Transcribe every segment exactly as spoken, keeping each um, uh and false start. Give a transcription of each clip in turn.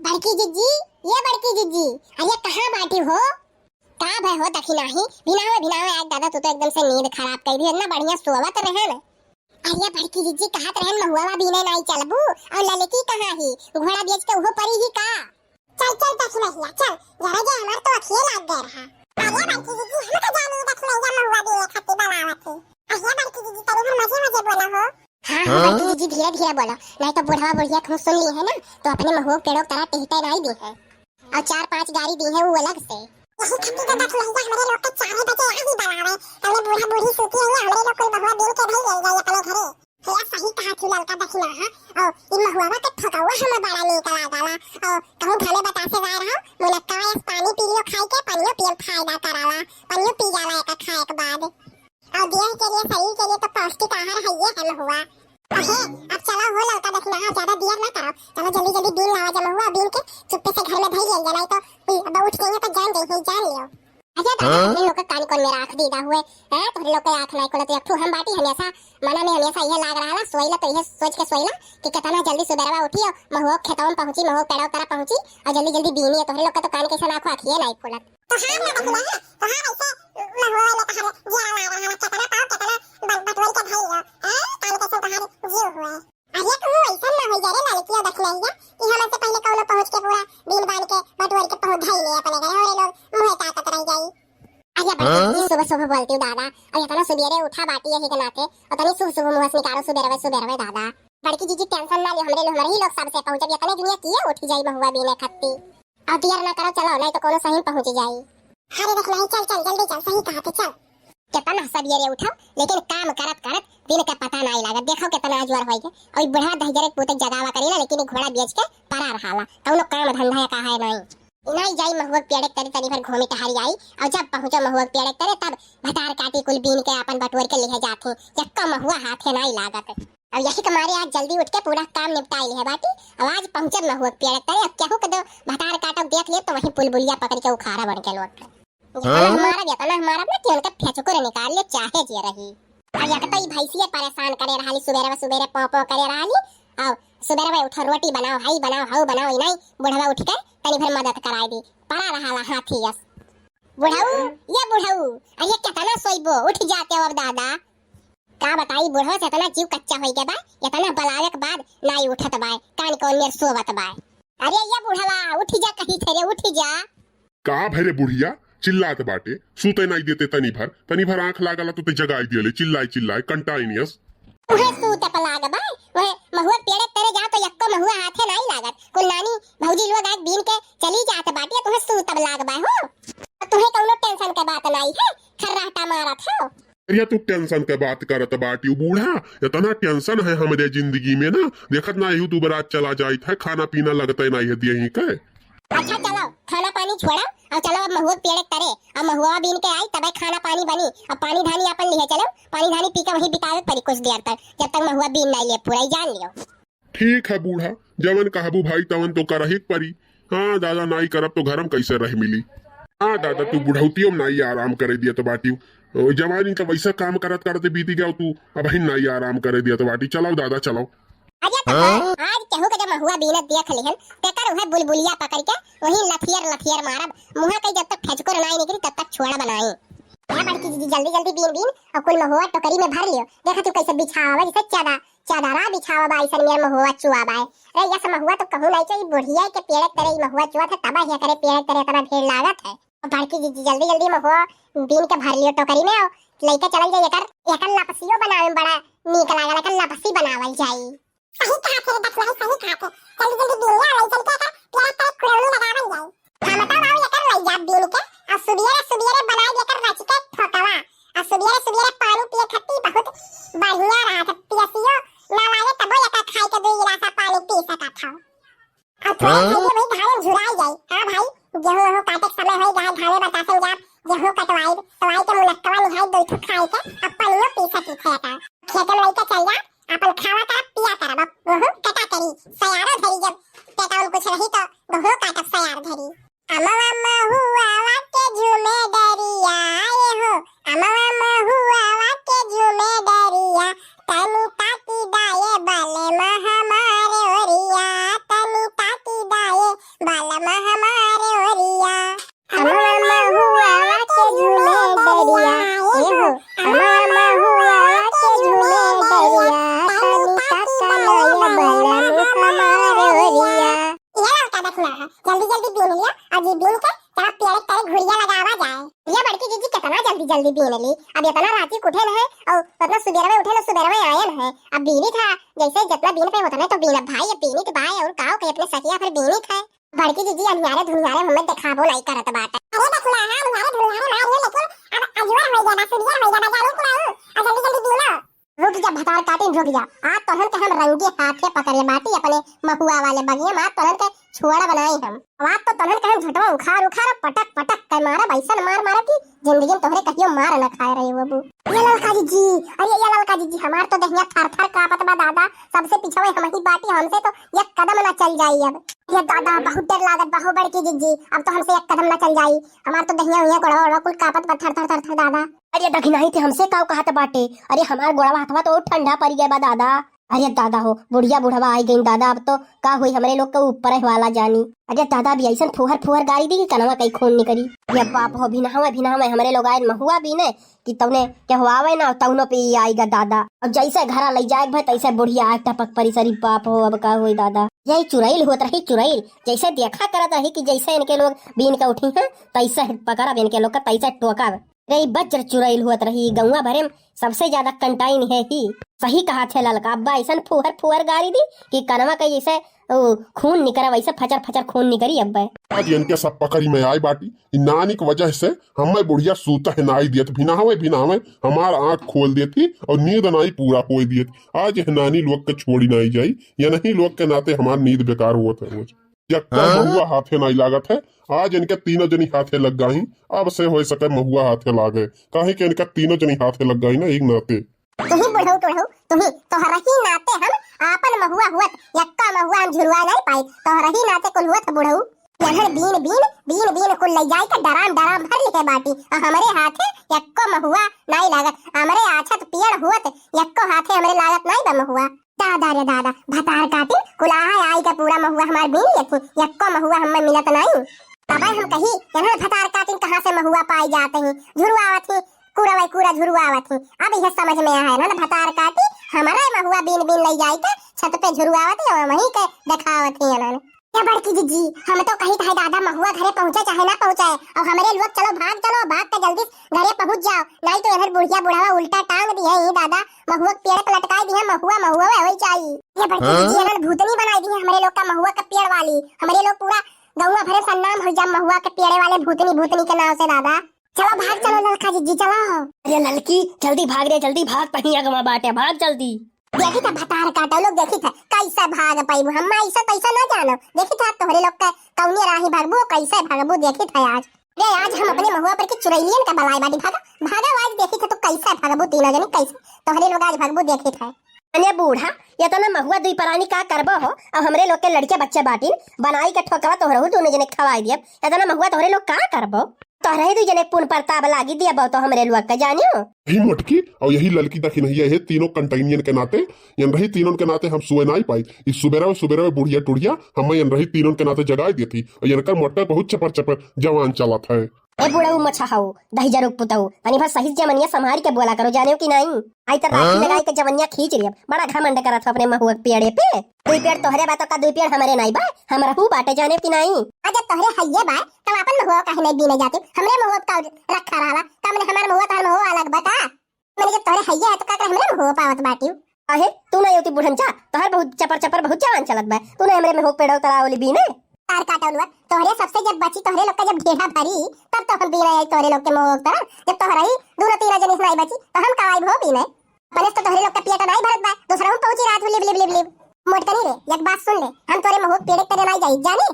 बड़की जिज्जी, ये बड़की जिज्जी, अरे कहाँ बाटी हो? का भय हो दखिनाही? भिनावे, भिनावे आज दादा तू तो एकदम से नींद खराब कर दी, इतना बढ़िया सोवत रहे न। अरे बड़की जिज्जी कहत रहन महुआ बीने नाई चलबू, और ललकी कहाँ ही? घोड़ा बेच के उहो परी ही का? चल चल दखिनहिया चल, जरा जे हमार तो अखिए लाग गए रहा। अरे बड़की जिज्जी, हम तो जानी दखिनहिया महुआ बीने खातिर बनावत ही। अरे बड़की जिज्जी, तनी भर मजे मजे बोला हो। हाँ, हाँ, हाँ? बड़की जिज्जी, धीरे धीरे बोलो, नहीं तो बुढ़वा बुढ़िया कहूँ सुन ली है ना, तो अपने महुआ पेड़ों की तरह टेहटे नहीं दी है, और चार पांच गारी दी है वो अलग से। यही खातिर तो दखिनहिया हमरे लोग के चारे बजे आ ही बनावे, तबले बूढ़ा बूढ़ी सूती रही, हमरे लोग कुल महुआ बीन के धई ले जाई अपने घरे। हे सही कहा थी ललका दखिनहा, और ई महुआ के ठोकवा हमें बड़ा नीक लागला, और कहूँ घरे बतासे जाए रहा, मुनक्का यस पानी पी लियो खाई के, पानियो पिए फायदा कराला, पानियो पी जाला एक खाए के बाद। और देह के लिए, शरीर के लिए तो पौष्टिक आहार है ये है महुआ। अहे, अब चलो हो ललका दखिनहा, ज्यादा देर ना करो, चलो जल्दी जल्दी बीन लावा जा महुआ, बीन के चुप्पे से घर में धई लिया जाए, नहीं तो कोई अब उठ के यहाँ पर जान जाइए, जान लियो। अच्छा दादा, हाँ? तुम लोग का कान कौन मेरा आँख दीदा हुए, हैं? तुम लोग का आँख नहीं खुलत, एक ठो हम बाटी हमेशा, मना में हमेशा यह लाग रहा ला, सोइला तो यह सोच के सोइला कि कितना जल्दी सुबेरवा उठी और महुआ खेतवा में पहुँची, महुआ पेड़वा तरह पहुँची और जल्दी जल्दी बीनी है, तुम लोग का तो कान कैसे ना आँखों आँखिए नहीं खुलत। तो हाँ ना दखिनहा, तो हाँ वैसे महुआ में तहर जिया लाग रहा ला, कितना पाओ, कितना बन-, बटोर के धई लो, हैं? कान कैसे तहर जीव हुए। अरे तू ऐसन ना होई जा रे ललकिया दखिनहिया, कि हमन से पहले कौनो पहुँच के पूरा बीन बान के बटोर के पहुँच धई ले अपने घरे, हमरे लोग मुँहे ताकत रह जाई। अरे बड़की हाँ? जिज्जी, सुबह सुबह बोलती हूँ दादा, और इतना सुबेरे उठा बाटी यही के नाते, और तनी शुभ शुभ मुँह से निकालो सुबेरवे सुबेरवे दादा। बड़की जिज्जी tension ना लियो, हमरे लोग, हमरे ही लोग सबसे पहुँचब, इतने दुनिया किए उठी जाई महुआ बीने खत्ती। अब देर ना करो, चलो, नहीं तो कोनो सही पहुँच जाई। अरे दखिनहा, चल, चल, जल्दी चल, सही कहा थे, चल। कितना सबेरे उठो, लेकिन काम करत करत दिन के पता नहीं लागत। देखो कितना अजवर होई के। और ई बुढ़वा दहिजरे के पूते जगावा करी ना, लेकिन ई घोड़ा बेच के परा रहाला, कौनो काम धंधा या कहा है नहीं। ई नहीं जाई महुआ के पेड़े के तरे, तनी भर घूमी टहरी आई, और जब पहुँचो महुआ के पेड़े के तरे, तब भतार काटी कुल बीन के आपन बटोर के लिहे जात ही। यक्का महुआ हाथे नहीं लागत। अब यही के मारे आज जल्दी उठ के पूरा काम निपटाई लिहे बाटी। अब आज पहुँचब महुआ के पेड़ तरे, अब केहू के दो भतार काटब देख ले तो वहीं पुलबुलिया पकड़ के उखाड़ा बन के लोट। जितना हाँ? मारब, जितना मारब ना कि उनके फेचुकुर निकाल ले, चाहे जे रही। अब एक तो ई भैंसिया परेशान करे रहली, सुबेरे सुबेरे पौ पौ करे रहली। अब सुबेरे उठो, रोटी बनाओ, हई बनाओ, हऊ बनाओ, ई नहीं बुढ़वा उठ के तनी भर मदद कराई दी, परा रहाला हाथी यस। बुढ़ऊ, ये बुढ़ऊ, अरे कितना सोइबो, उठ जाते हो अब दादा। का बताई, बुढ़वा से इतना जीव कच्चा होई गया बा, इतना बलावे के बाद नाई उठत बा, कान कौन मेर सोवत बा। अरे ये बुढ़वा, उठ जा कही थे रे, उठ जा। का भरे बुढ़िया चिल्लात बाटे, सूते नाई देते तनी भर, तनी भर आँख लागला तो ते जगाई दियले, चिल्लाई चिल्लाई, कंटाई नियस। उहे सूते पर लाग बा, उहे महुआ पेड़े तरे जाओ तो यक्को महुआ हाथे नाई लागत, कुल नानी भौजी लोग आज बीन के चली जात बाटे, तुहे सूतब लाग बा हो, तुहे कौनो tension के बात नाई है, खर्राटा मारत हो। अरे तू tension के बात करत बाटी, उ बूढ़ा इतना tension है हमरे जिंदगी में ना, देखत ना यू तू बरात चला जाइत है, खाना पीना लगते नहीं है दियही के। अच्छा चलो, खाना पानी छोड़ो और चलो अब महुआ के पेड़ तरे, अब महुआ बीन के आई तबे खाना पानी बनी। अब पानी धानी अपन लिए चलो, पानी धानी पी के वहीं बितावे पड़ी कुछ देर तक, जब तक महुआ बीन नहीं ले पूरा ही जान लियो। ठीक है बूढ़ा, जवन कहबू भाई तवन तो करही के परी। हाँ दादा, नाई करब तो घर में कैसे रह मिली। हाँ दादा, तू बुढ़ौतियों में नाई आराम करे दिया तो बाटी। ओ, जवानी तो वैसा काम करत करते बीती जाओ तू, अब ही नाई आराम करे दिया तो बाटी। चलाओ दादा, चलाओ। अरे तो हाँ? आज केहू के जब महुआ बीनत देख लिहन, तेकर उहे बुलबुलिया पकड़ के वहीं लथियर लथियर मारब। मुँहा के जब तक फेचकुर नाई निकली तब तक छोड़ा बनाई। ए बड़की जिज्जी, जल्दी जल्दी बीन बीन और कुल महुआ टोकरी में भर लियो। देखा तू कैसे बिछावा जैसे चादर, चादरा बिछावा बा, ऐसन मेर महुआ चुआ बा। अरे यस महुआ तो कहूँ नहीं चाहिए, बुढ़िया के पेड़ तरे ई महुआ चुआ था, तब ये करे पेड़ तरे इतना भीड़ लागत है। और बड़की जिज्जी जल्दी जल्दी महुआ बीन के भर लियो टोकरी में, और लेके चलल जाए। एकर, एकर लपसियो बनावे में बड़ा नीक लागल, एकर लपसी बनावल जाई। सही कहा थे रे बचवा, सही कहा थे। जल्दी जल्दी बीन ले, ले चल के एकर पेड़ तरे कुड़ौनी लगावल जाई। हम तो बाबू एकर ले जाब बीन के, और सुबेरे सुबेरे बनाई एकर रच के ठोकवा, और सुबेरे सुबेरे पानी पिए खत्ती बहुत बढ़िया रहा था, पियसियो ना लागे, तबो एकर खाई के दो गिलासा पानी पी सकत हो। और थोड़ा हाँ? खाइए वही घामे में झुराई जाई। हाँ भाई, गेहूं वहूं काटे के समय होई, गाय घामे बतासन जाब, गेहूं कटवाई, तो आई के मुनक्कवा निहाई दो ठो खाई के, अब पानियो पी सकी थे एकर। खेते में लेके चल जा, अपन खावा करब, पिया करब, अब गेहूं कटा करी, सयारो धरी, जब पेटाउन कुछ रही तो गेहूं काटब सयार धरी। अमवा महुआ के झूमे डरिया, ए हो, अमवा महुआ के झूमे डरिया, तनी ताकी दाए बले महमारे ओरिया, तनी ताकी दाए बालमा हमारे ओरिया, अमवा महुआ के झूमे डरिया, ए हो, अमवा महुआ के झूमे डरिया, तनी ताका ना ये बालमा हमारे ओरिया। ये ललका देखना है, जल्दी जल्दी बीन लिया और ये बीन के चला पेड़ के तले घुड़िया लगावा जाए। ये बड़की जीजी कितना जल्दी जल्दी बीन ली, अब इतना राती के उठे न है और इतना सुबेरवे उठे न सुबेरवे आए न है। अब बीनी था, जैसे जितना बीन पे होता ना तो बीन, अब भाई अब बीनी तो बाय और काव के अपने सखिया फिर बीनी था। बड़की जीजी अनियारे धुनियारे हमें देखाबो नहीं करत बाटे। अरे देखना है, अनियारे धुनियारे मार लियो, लेकिन अब अजुआ हो गया, सुबेर हो गया, जाने के नहीं, अब जल्दी जल्दी बीनो। रुक जा भतार काटिन, रुक जा। आज तोहन के हम रंगे हाथे पकड़े बाटी अपने महुआ वाले बगिया में, आज तोहन के छोड़ा बनाई हम। आज तो तोहन के हम झटवा उखाड़ उखाड़ पटक पटक के मारब, ऐसन मार मारब कि जिंदगी में तोहरे कहियो मार न खाए रही होबू। ये ललका जीजी, अरे ये ललका जीजी, हमार तो दहिया थर थर कांपत बा दादा, सबसे पिछवे हम ही बाटी, हमसे तो एक कदम ना चल जाई अब। ये दादा बहुत डर लागत बा हो बड़की जीजी, अब तो हमसे एक कदम ना चल जाई, हमार तो दहिया उहिया गोड़वा ओड़वा कुल कांपत बा थर थर थर थर दादा। अरे दखिनाही ते हमसे काव कहत बाटे? अरे हमार गोड़वा हथवा तो ठंडा पड़ गया बा दादा। अरे दादा हो, बुढ़िया बुढ़वा आई गई दादा, अब तो का होई हमरे लोग के ऊपर वाला जानी। अरे दादा, अभी ऐसन फुहर फुहर गारी दी कि कनवा कई खून निकरी। ये बाप हो, भिनावे भिनावे हमरे लोग आए महुआ बीने कि तौने केहू आवे ना, तौनो पे ई आएगा दादा। अब जैसे घरा ले जाए भाई तैसे बुढ़िया आए टपक परी सरी। बाप हो, अब का होई दादा। यही चुरैल होत रही चुरैल, जैसे देखा करत रही कि जैसे इनके लोग बीन के उठी हैं तैसे पकड़ब इनके लोग का, तैसे टोकब। रे, ई बज्र चुरैल होत रही, गौवा भरे में सबसे ज्यादा कंटाइन है ही। सही कहा थे ललका, अब्बा ऐसन फुहर फुहर गारी दी कि कनवा का जैसे, ओ, खून निकरा, वैसे फचर फचर खून निकरी अब्बा। आज इनके सब पकड़ी में आए बाटी, इ नानी की वजह से हमें बुढ़िया सूता है नाई दियत, भिनावे भिनावे हमार आँख खोल देती और नींद नाई पूरा होए दियत। आज यह नानी लोग के छोड़ी नाई जाई, या नहीं लोग के नाते हमार नींद बेकार होत है रोज। यक्का हाँ? महुआ हाथे नाई लागत है, आज इनके तीनों जनी हाथे लग गई। अब से हो सके महुआ हाथे लागे, काहे कि इनका तीनों जनी हाथे लग गई ना एक नाते। तुही बुढ़ऊ टुढ़ऊ, तुही, तोहरा ही नाते हम आपन महुआ हुअत, यक्का महुआ हम झुरवा नहीं पाई, तोहरा ही नाते कुल हुअत बुढ़ऊ। यहन बीन बीन, बीन बीन कुल ले जाई के डराम डराम भर लिखे बाटी, आ हमरे हाथे यक्को महुआ नाई लागत, हमरे आछत पेड़ हुअत, यक्को हाथे हमरे लागत नाई बा महुआ। दादा रे दादा, भतार काटिन, कुलाहा आई के पूरा महुआ हमार बीन लेथिन, यक्को महुआ हमें मिलत नाई। तबे हम कही, इन्हन भतार काटिन कहाँ से महुआ पाई जात ही, झुरवावत ही, कूड़ा वही कूड़ा झुरवावत ही। अब यह समझ में आया है ना, भतार काटी, हमारे महुआ बीन बीन ले जाई के छत पे झुरवावत ही और वहीं के देखावत ही इन्हन। या बड़की जीजी, हम तो कही था दादा महुआ घरे पहुँचे चाहे ना पहुँचे, और हमरे लोग चलो भाग चलो, भाग के जल्दी घरे पहुँच जाओ, नहीं तो इन्हन बुढ़िया बुढ़ावा उल्टा टांग दी है ही दादा, महुआ के पेड़ पे लटकाई दी है, महुआ महुआ वही जाई। ये बड़की हाँ? जीजी, इन्हन भूतनी बनाई दी है हमरे लोग का महुआ का पेड़ वाली, हमरे लोग पूरा गौवा भरे सन्नाम हो जा महुआ के पेड़े वाले भूतनी भूतनी के नाव से दादा। चलो भाग चलो ललका जीजी, चलो। अरे ललकी, जल्दी भाग रे, जल्दी भाग, पही अगवा बाटे, भाग जल्दी। देखी था भतार काटो लोग, देखी था कैसे भाग पाइबू, हम ऐसा तैसा ना जानो। देखी था तोहरे लोग के कौने राही भागबू, कैसे भागबू, देखी था आज। रे आज हम अपने महुआ पर की चुरैलियन का बलाई बाटी, भागा, भागा आज देखी था तू कैसे भागबू तीनों जनी, कैसे तोहरे लोग आज भागबू, देखी था। अरे बूढ़ा, ये तो ना महुआ दुई परानी का करबो हो, अब हमरे लोग के लड़के बच्चे बाटिन, बनाई के ठोकवा तोहरहू दोनों जने खवाई दियब, ये तो ना महुआ तोहरे लोग का करबो? तोहरे ही दू जने पुन परताप लागी दिया बहु तो हमरे लोग के जानियो। यही मोटकी और यही ललकी दखिनहिया है, तीनों कंटाइनियन के नाते, यन रही तीनों के नाते हम सोए नाई पाई। इस सुबेरा में, सुबेरा में बुढ़िया टुढ़िया हमें यन रही तीनों के नाते जगाए देती। और यनकर मोटर बहुत चपर चपर जवान चलत है। ए बुढ़ऊ मछाऊ, दहिजरू पुतऊ, तनी भर सही जमनिया संभारी के बोला करो, जानेव कि नाई? आई त राखी हाँ? लगाई के जमनिया खींच लियब। बड़ा घमंड करत हो अपने महुआ के पेड़े पे। दुई पेड़ तोहरे बा तो का दुई पेड़ हमरे नाई बा? हमरहू बाटे, जानेव कि नाई? आ जब तोहरे हइये बा, तब आपन महुआ काहे नाई बीने जाते? हमरे महुआ का रखा रहला, का मने हमार महुआ तोहर महुआ अलग बा का? मने जब तोहरे हइये है तो का करे हमरे महुआ पावत बाटियो? अहे, तू ना एती बुढ़न जा, तोहर बहुत चपर चपर बहुत जवान चलत बा। तू ना हमरे महुआ के पेड़वा तरा ओली बीने। तार काटौलवा, तोहरे सबसे जब बची, तोहरे लोग का जब ढेढ़ा भरी, तब तो हम बीने आई तोहरे लोग के महुआ तरा। जब तोहरा ही दूनो तीनो जनिस नाई बची, तो हम कवाई भो बीने। अपने से तो तोहरे लोग का पेट नाई भरत बा, दूसरा हम पहुंची रात हो लिब लिब लिब लिब। मोटकनी रे, एक बात सुन ले, हम तोरे महुआ के पेड़े के तरे नाई जाई, जानी?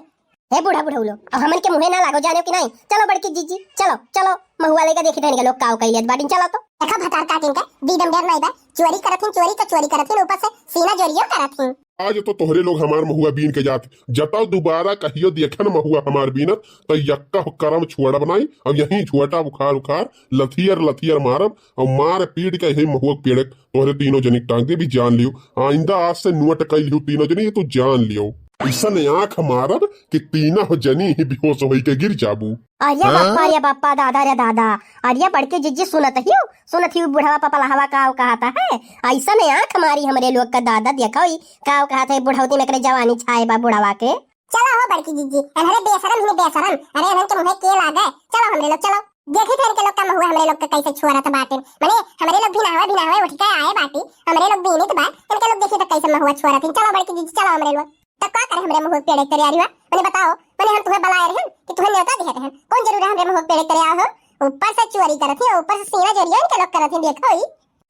हे बूढ़ा बुढ़ऊ लोग, अब हमन के मुँहे ना लागो, जानेव कि नाई? चलो बड़की जीजी, चलो, चलो, महुआ लेके देखी थन के लोग काव कइले बाटिन, चलो तो। देखा भतार काटिन के, दीदम डर नाई बा, चोरी करत हिन, चोरी तो चोरी करत हिन, ऊपर से सीना जोरियो करत हिन। आज तो तोहरे लोग हमार महुआ बीन के जात, जतौ दोबारा कहियो देखन महुआ हमार बीनत, तो यक्का करम छोड़ब नाई, अब यहीं झोटा उखाड़ उखाड़, लथियर लथियर मारब, और मार पीट के यही महुआ के पेड़े तोहरे तीनों जनी के टांग दे, भी जान लियो। आइंदा आज से नोट कई लियो तीनों जनी, ये तू जान लियो। अइसन आँख मारब कि तीना हो जनी ही बेहोश होई के गिर जाबू। अरे हाँ? बप्पा, अरे बप्पा, दादा रे दादा, अरे बड़की जिज्जी सुनत हियो, सुनत हियो बुढ़वा पपलहवा काव कहत है, अइसन आँख मारी हमरे लोग का दादा, देखो ई काव कहत है, बुढ़ौती में एकरे जवानी छाए बा बुढ़वा के। चलो हो बड़की जिज्जी, अनहरे बेशरम ही बेशरम, अरे अनहन के मुँहे के लागे, चलो हमरे लोग चलो। देखी थे इनके लोग का महुआ हमरे लोग के कैसे छोरत बाटे। मने हमरे लोग भी नहावे, भी नहावे उठ के आए बाटी। हमरे लोग बीनित बा, इनके लोग देखी तो कैसे महुआ छोरत हिन। चलो बड़की जिज्जी, चलो हमरे लोग। तो का करे हमरे महुआ पेड़े तरे आरी बा? मने बताओ, मने हम तुम्हें बुलाए रहन कि तुम्हें न्योता दिए रहन? कौन जरूर है हमरे महुआ पेड़े तरे आओ हो? ऊपर से चोरी करत ही, ऊपर से सीना जोरियो इनके लोग करत ही, देखो ही।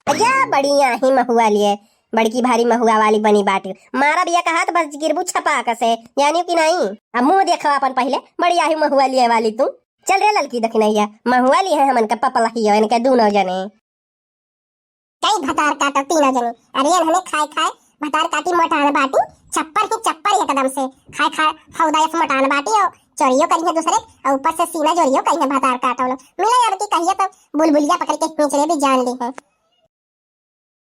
अया बड़ी आही महुआ लिए, बड़की भारी महुआ वाली बनी बाटी। मारा बिया कहा तो बस गिरबू छपा कसे, जानियो कि नहीं? अब मुँह देखो अपन पहले, बड़ी आही महुआ लिए वाली तू। चल रे ललकी दखिनैया, महुआ ली है हमन का पपलहियो, इनके दूनो जने। कई भतार काटो तीनों जने। अरे इन्हने खाए खाए भतार काटी मोटान बाटी, छप्पर ही छप्पर एकदम से। खाए खाए हौदा यस मोटान बाटी और चोरियो करिए दूसरे, और ऊपर से सीना जोरियो करिए भतार काटो लोग। मिले अब की कहिए तो बुलबुलिया पकड़ के खींच ले भी जान ली है।